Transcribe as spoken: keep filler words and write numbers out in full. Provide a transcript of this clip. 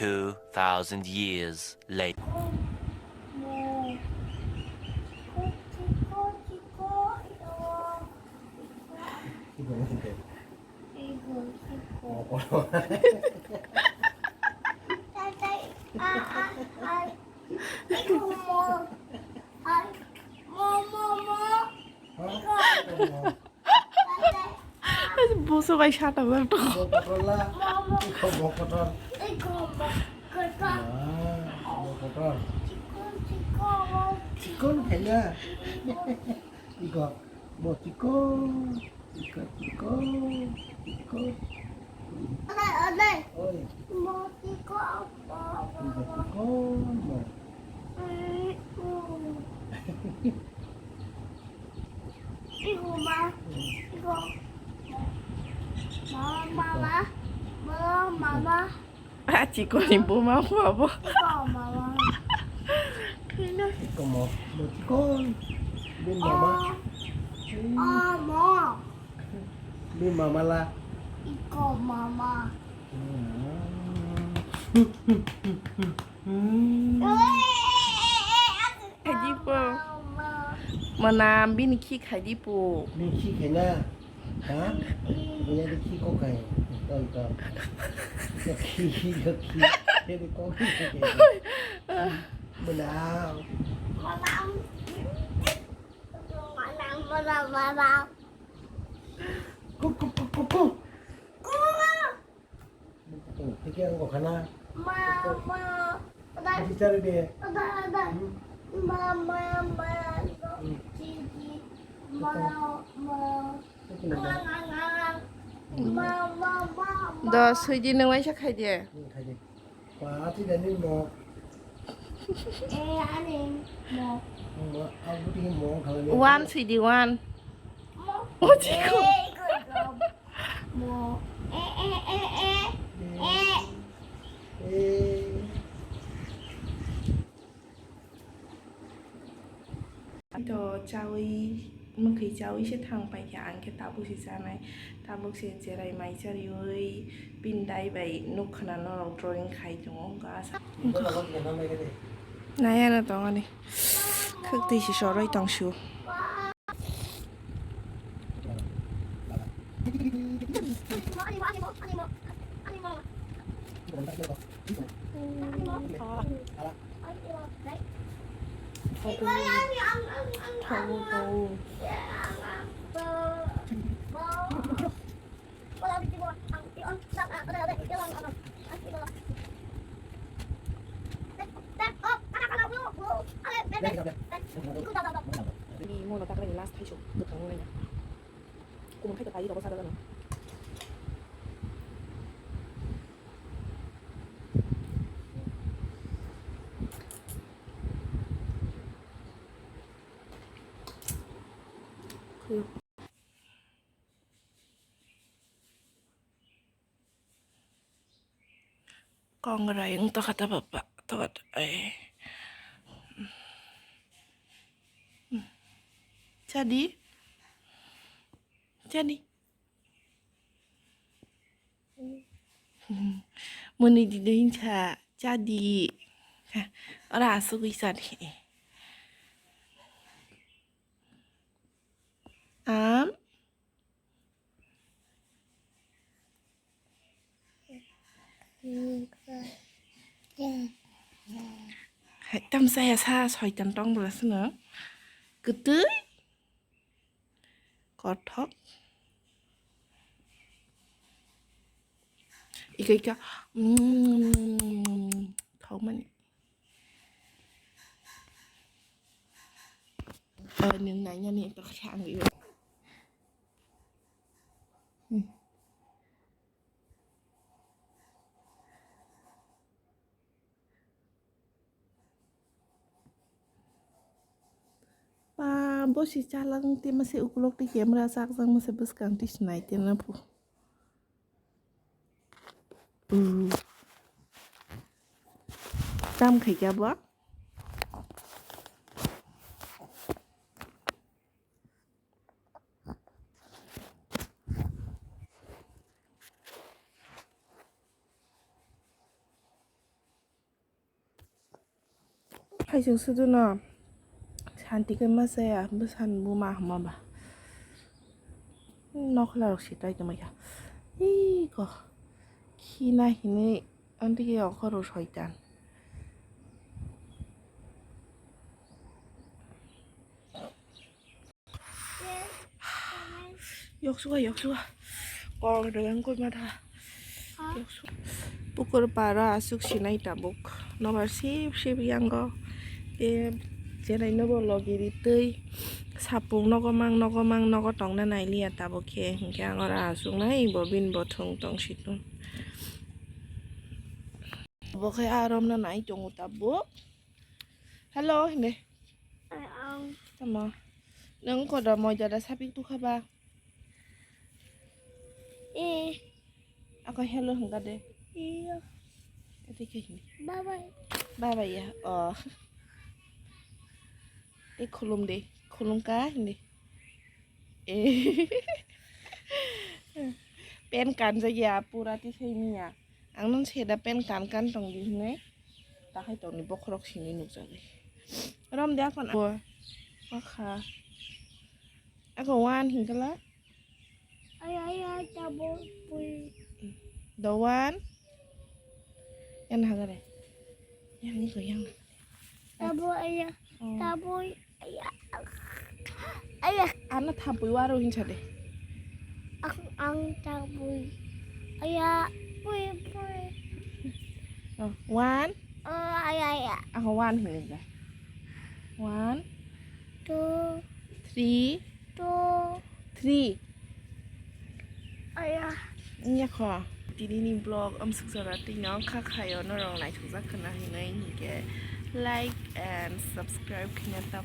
Two thousand years later. Boso bai sata bar to. Bo kotor la. Iko bo kotor. Iko bo kotor. Ah, bo kotor. Chikon, chikon. Chikon khaina. Iko bo chikon. Iko chikon. Chikon. Adai, adai. Oi. Bo chikon. Bo, bo, bo. Iko chikon bo. Mm, mm. Igo ma, igo. Mama, mama, mama, mama. Ah, chikon ni buma buma bo. Igo mama. Iko mo, mo chikon. Bin mama. Oh, oh, mo. Bin mama la. Iko mama. Hmm. Hmm. Khaidi po. Mwnam bini khi khaidi po. Bini khi khaina? Ha? Bini khi ko khai. Tol tol. Khi khi khi. Bini ko khi khai. Mwnam. Mwnam, mwnam, mwnam. Ku ku ku ku ku. Ku. Hingke ang kok khana. Ma, ma, ada. Bichari de. Ada, ada. Hmm. Ma, ma, ma, no. Hmm. Ji, ji. Ma, ma. Itu nama. Ang, ang, ang, ang. Ma, ma, ma, ma. Do, sui di nung waisa khai de. Hmm, khai de. Wa, ati dani mo. Eh, ani mo. Mo, aku di mo, kalau ni. One sui di one. Mo. Oh, chiko. Eh, good job. Mo. Eh, eh, eh, eh. Eh. Eh. To chawi, mwkhwi chawi se thang paikha, ang khe tabuk se chanai, tabuk se cherai mai chariwi pindai bai nuk khna norok drawing khai tongo, wngkha asa. Nayana tongani, khwktwi se soroi tongsu. Ni mono taklai ni last thaisu bwkhang nung nai. Kumung khai to kai rogo sajak ano. Kongrai wng tokha ta bapa, tokha ta, ai. Chadi? Chadi? Muni dide hinsa, chadi. Ora asugwi chadi. Am? Hai, tamsa ya sa soitan tong bwla sino. Kwtwi. Kothok. Ika ika. Mm, thokmani. Eh, nwng nainani ekta khe ang iyo. Hmm. Ba, bo si chalang te mase ukulok te camera chakjak mase bwskang te sinai te na phu. Mm. Tam khai kya ba? Khaising sudu no santi khe ma chaya, bwsani buma hama ba. Nokla rok sitai tongmai kha. Iko khina hinwi antike okhoro soitan. Yoksuga, yoksuga. Kok rwgwng koi matha. Yoksu-, pukur para aswk sinai tabuk. Nobar sip sip yango. Te cherai nobo logi ri twi. Sapung nogo mang, nogo mang, nogo tongna nailiya tabuk khe. Hinkhe ang oro aswk nai bo bini bothong tong situng. Bo khe a romna nai tongo tabuk. Hello, hindi. Ang. Tamo. Nang koda moida da sapik tu khaba? Eh. Ako hello hingka de. Iya. Ati ke hindi. Bye bye. Bye bye ya. Oh. Eh, khulum de. Khulum ka hindi. Eh. Pen kan jagya pura ti sai miya. Ang nung seda pen kan kan tong di hinai. Takhai tong ni bokhorok sini nukjagwi. Rom de akon. Bo. Akha. Ako one hingkala. Ay, ay, ay, tabo pui. The one. Yan hagare. Yang ni ko yang. Tabo aya. Oh. Tabo aya. Aya. Ano thabwi waro hinsa de. Ang, ang thabwi. Aya, pui, pui. Oh, one. Oh, aya, aya. Ako one hinsa. One. Two. Three. Two. Three. Aya. Nya kho. Tini ni vlog amsuk jora tino kha khayo norok naithokjak khwna hinwi hinkhe like and subscribe khwna ta